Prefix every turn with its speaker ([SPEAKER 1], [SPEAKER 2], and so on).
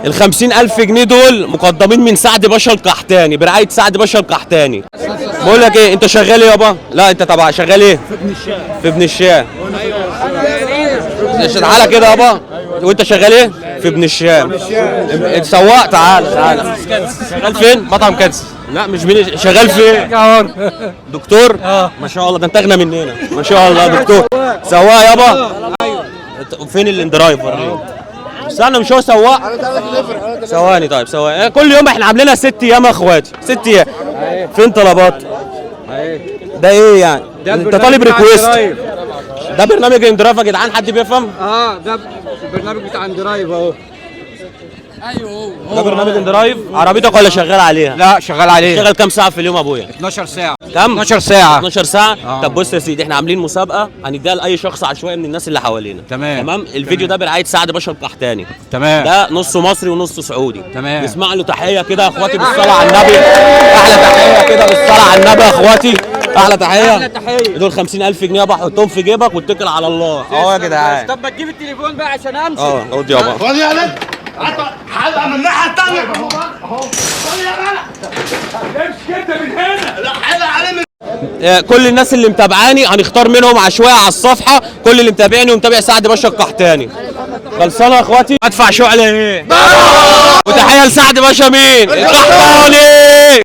[SPEAKER 1] ال 50000 جنيه دول مقدمين من سعد باشا القحتاني، برعاية سعد باشا القحتاني. بقول لك ايه، انت شغال ايه يابا؟ لا انت تبع شغال ايه؟ في ابن الشام. في ابن الشام. تعالى كده يابا. وانت شغال ايه؟ في ابن الشام. سواق. تعالى تعالى. شغال فين؟
[SPEAKER 2] مطعم كنز.
[SPEAKER 1] لا مش بين، شغال فين؟ دكتور؟ ما شاء الله، ده انت اغنى مننا ما شاء الله. دكتور سواق يابا. فين ال inDrive؟ وريني. استنى، مش هو سواق؟ ثواني. طيب سواق كل يوم احنا عاملينها 6 ايام يا اخواتي، 6 ايام. فين طلبات؟ ده ايه يعني؟ انت طالب request؟ ده برنامج inDrive يا جدعان، حد بيفهم؟
[SPEAKER 2] اه، ده البرنامج بتاع inDrive اهو.
[SPEAKER 1] ده برنامج inDrive. عربيتك ولا شغال عليها؟
[SPEAKER 2] لا، شغال عليه.
[SPEAKER 1] شغال كام ساعة في اليوم يا ابويا؟
[SPEAKER 2] 12 ساعة.
[SPEAKER 1] كم؟
[SPEAKER 2] 12 ساعة.
[SPEAKER 1] 12 ساعة.
[SPEAKER 2] آه.
[SPEAKER 1] طب بص يا سيدي، احنا عاملين مسابقة هنديها لأي شخص عشوائي من الناس اللي حوالينا.
[SPEAKER 2] تمام.
[SPEAKER 1] تمام. الفيديو ده برعاية سعد باشا القحتاني.
[SPEAKER 2] تمام.
[SPEAKER 1] ده نصه مصري ونصه سعودي.
[SPEAKER 2] تمام.
[SPEAKER 1] نسمع له تحية كده يا اخواتي بالصلاة على النبي. أحلى تحية كده بالصلاة على النبي يا اخواتي. أحلى تحية.
[SPEAKER 2] أحلى تحية.
[SPEAKER 1] دول 50000 جنيه يابا، حطهم في جيبك واتكل على الله. اهو يا جدعان.
[SPEAKER 2] طب ما تجيب التليفون بقى عشان امشي.
[SPEAKER 1] اه، خد يابا.
[SPEAKER 3] خد يا ولد، حلقة من الناحية الثانية اهو. خد يا ولد، امشي انت من هنا. لا، حلقة عليه من
[SPEAKER 1] كل الناس اللي متابعاني هنختار منهم عشوائي على الصفحة، كل اللي متابعني ومتابع سعد باشا القحتاني. خلصانه يا اخواتي؟ ادفع شعله ايه؟ وتحية لسعد باشا مين؟ القحطاني.